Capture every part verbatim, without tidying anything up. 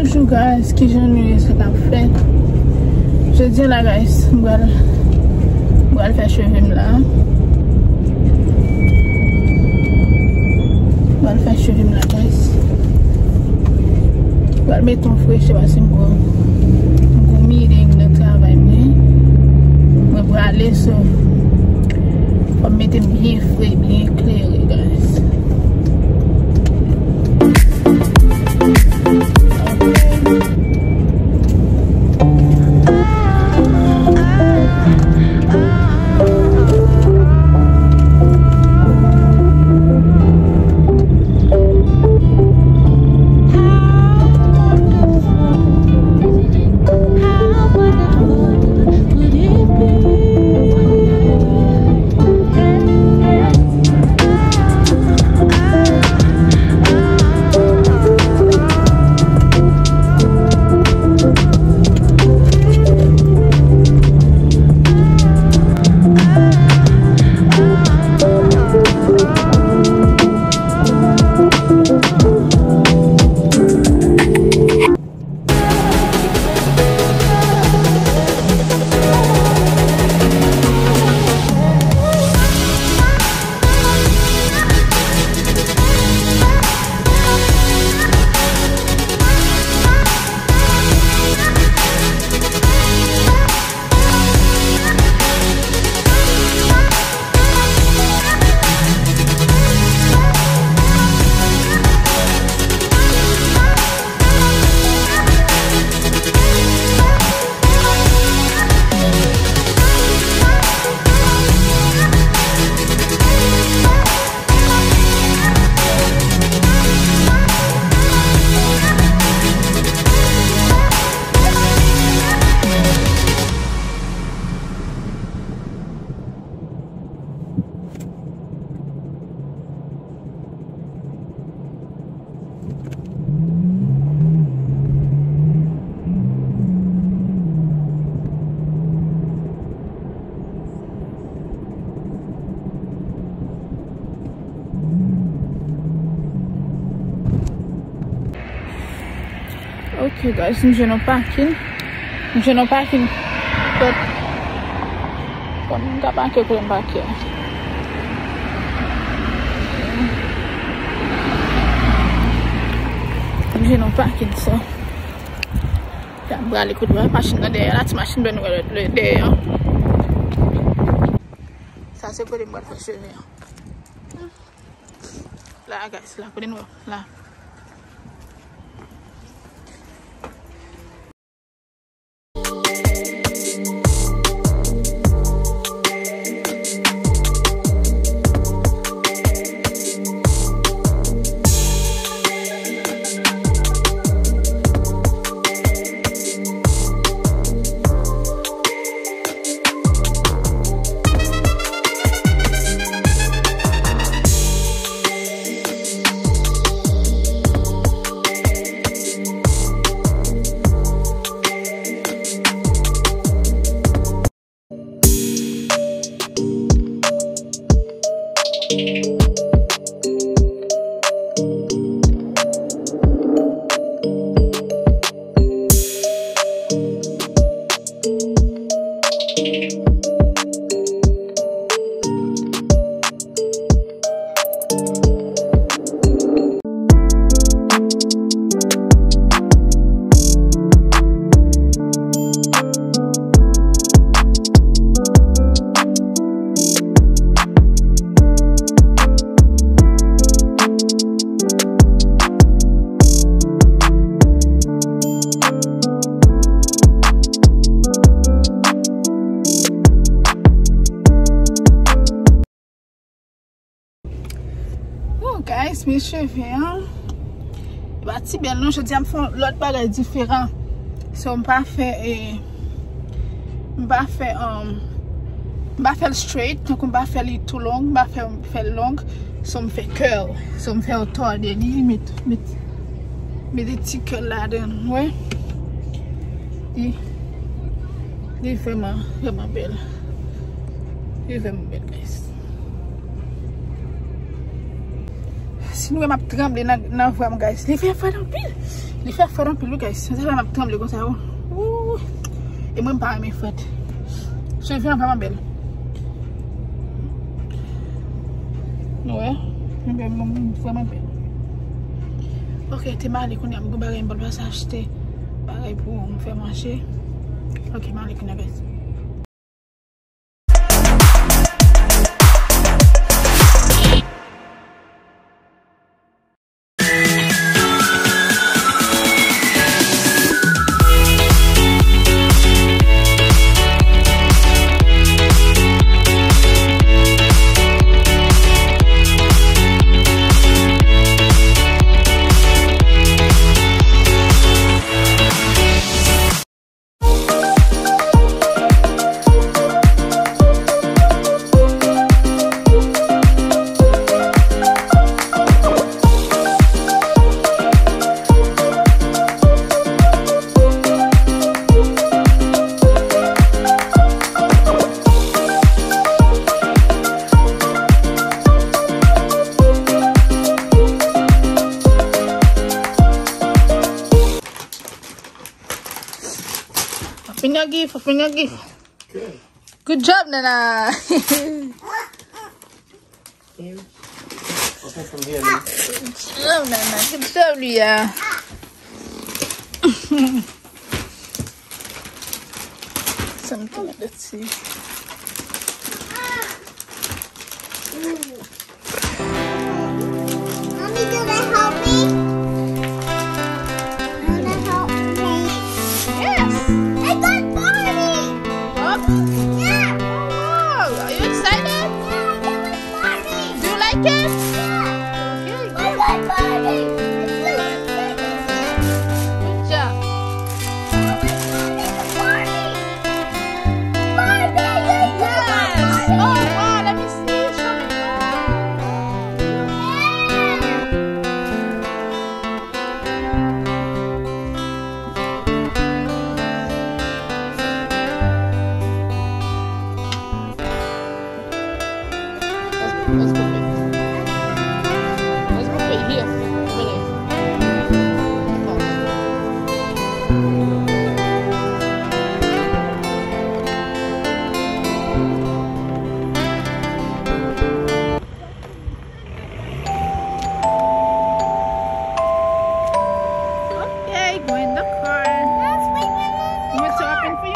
Bonjou guys, kijan nou ye, sa k ap fèt? Jodi a la guys, m pral, m pral fè cheve m la. M pral fè cheve m la guys. M pral mete yon freche paske m gwo, m gwo meeting nan travay mwen. Mwen prale so. Fò m mete m byen fre, byen klere guys. Ok guys, m jwenn yon pakin. M jwenn yon pakin. But, bon, m ka pake kote m pake a. M jwenn yon pakin, so. Ya, m prale kote m, machin nan dèyè la, ti machin bèl nou wè lè dèyè an. Sa se kote m pral fè cheve an. La, guys, la, kote nou wè la. Oh, guys, men cheve an. Li pa ti bèl non, jodi a m fè yon lòt bagay diferan. So, m pa fè, eh, m pa fè, um, m pa fè l straight, tankou m pa fè li tou long, m pa fè, fè l long. So, m fè curl. So, m fè yon tòde li, met, met, met de ti curl ladan, wè. Li, li vrèman, vrèman bèl. Li vrèman bèl, guys. Si nou wè m ap tranble nan, nan vwa m, guys, li fè frèt anpil. Li fè frèt anpil wi guys. Se sa fè m ap tranble konsa wi. Ooh. E mwen m pa renmen frèt. Cheve an vrèman bèl. Nou wè? Mwen bèl, mwen vrèman bèl. Ok, te m ale kounye a, m gon bagay m pral pase achte. Bagay pou m fè manje. Ok, m ale kounye a guys. Open your gift, open your gift. Good job, Nana. Open from here, man. Good job, Nana. Good job, Lia. Something, let's see. Mommy, do they help me? Do they help me? Yes. I got Barbie. Barbie? Yeah. Oh, wow. Are you excited? Yeah, I got Barbie. Do you like it? Yeah. Okay, good. I got Barbie. Good job. Barbie. Yes. Oh, wow, let me see. Show me. Let's go, let's go, baby. Let's go, baby. Here. Come here. Okay, go in the car. You want to open for you?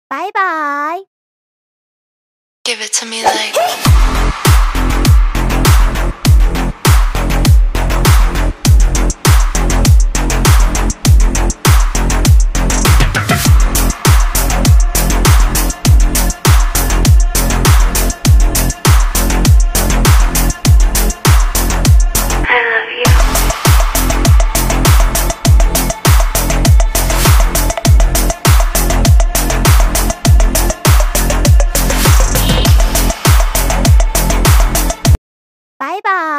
Bye bye. Give it to me like. I love you. Bye bye.